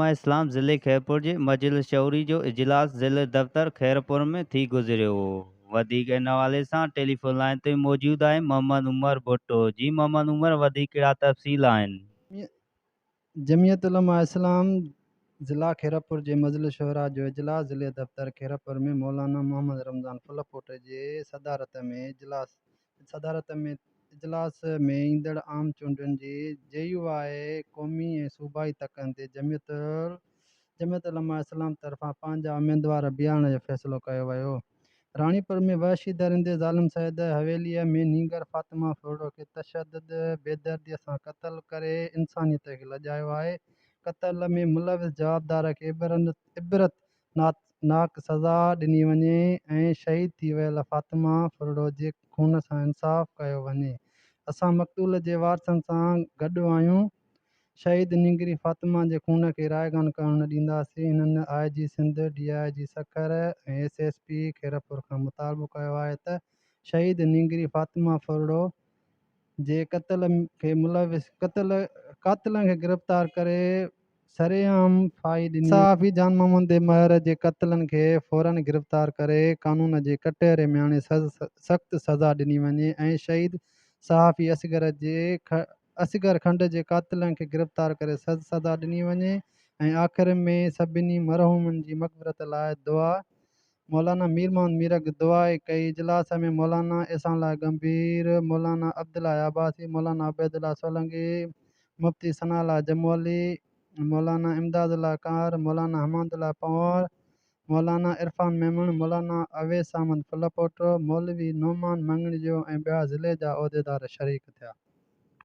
الاسلام ضلعي خيرپور جي مجلس شوري جو اجلاس ضلعي دفتر خيرپور ۾ ٿي گذريو. وڌيڪ ان حوالي سان ٽيليفون لائين تي موجود آهي محمد عمر ڀٽو جي محمد عمر وڌيڪ ڪهڙا تفصيل آهن. جمعيت علماء اسلام ضلع خيرپور جي مجلس شوريٰ جو اجلاس ضلعي دفتر خيرپور ۾ مولانا محمد رمضان ڦلپوٽي جي صدارت ۾ اجلاس صدارت ۾ اجلاس ۾ ايندڙ عام چونڊن جي جي يو آء قومي ۽ صوبائي تڪن تي جمعيت علماء اسلام طرفان پنهنجا اميدوار بيهارڻ جو فيصلو ڪيو ويو. راڻيپور ۾ وحشي درندي ظالم سيد حويليء ۾ نينگر فاطمه ڦرڙو کي تشدد بيدردي سان قتل ڪري انسانيت کي لڄايو آهي، قتل ۾ ملوث جوابدار کي عبرت ناڪ سزا ڏني وڃي ۽ شهيد ٿي ويل فاطمه ڦرڙو جي خون سان انصاف ڪيو وڃي، اسان مقتول جي وارثن سان گڏ آهيون، شهيد نينگري فاطمه جي خون کي رائيگان ڪرڻ نه ڏينداسين، هنن I G Sindh, D I G Sukkur ۽ S S P Khairpur کان مطالبو ڪيو آهي ته شهيد نينگري فاطمه ڦرڙو جي قتل کي ملوث قتل قاتلن کي گرفتار ڪري سرعام ڦاهي ڏني. صحافي جان محمد مهر جي قاتلن کي فورن گرفتار ڪري قانون جي ڪٽهڙي ۾ آڻي سخت سزا ڏني وڃي ۽ شهيد صحافي اصغر جي اصغر کنڊ جي قاتلن کي گرفتار ڪري سخت سزا ڏني وڃي ۽ آخر ۾ سڀني مرحومن جي مغفرت لاء دعا مولانا مير محمد ميرڪ دعا ڪئي. اجلاس ۾ مولانا احسان الله ڳنڀير، مولانا عبدالله عباسي، مولانا عبيدالله سولنگي، مفتي ثناء الله جمولي، مولانا امداد الله ڪنهر، مولانا حماد الله پنهور، مولانا عرفان ميمڻ، مولانا اويس احمد ڦلپوٽو، مولوي نعمان مڱڻيجو ۽ ٻيا ضلعي جا عهديدار شريڪ ٿيا.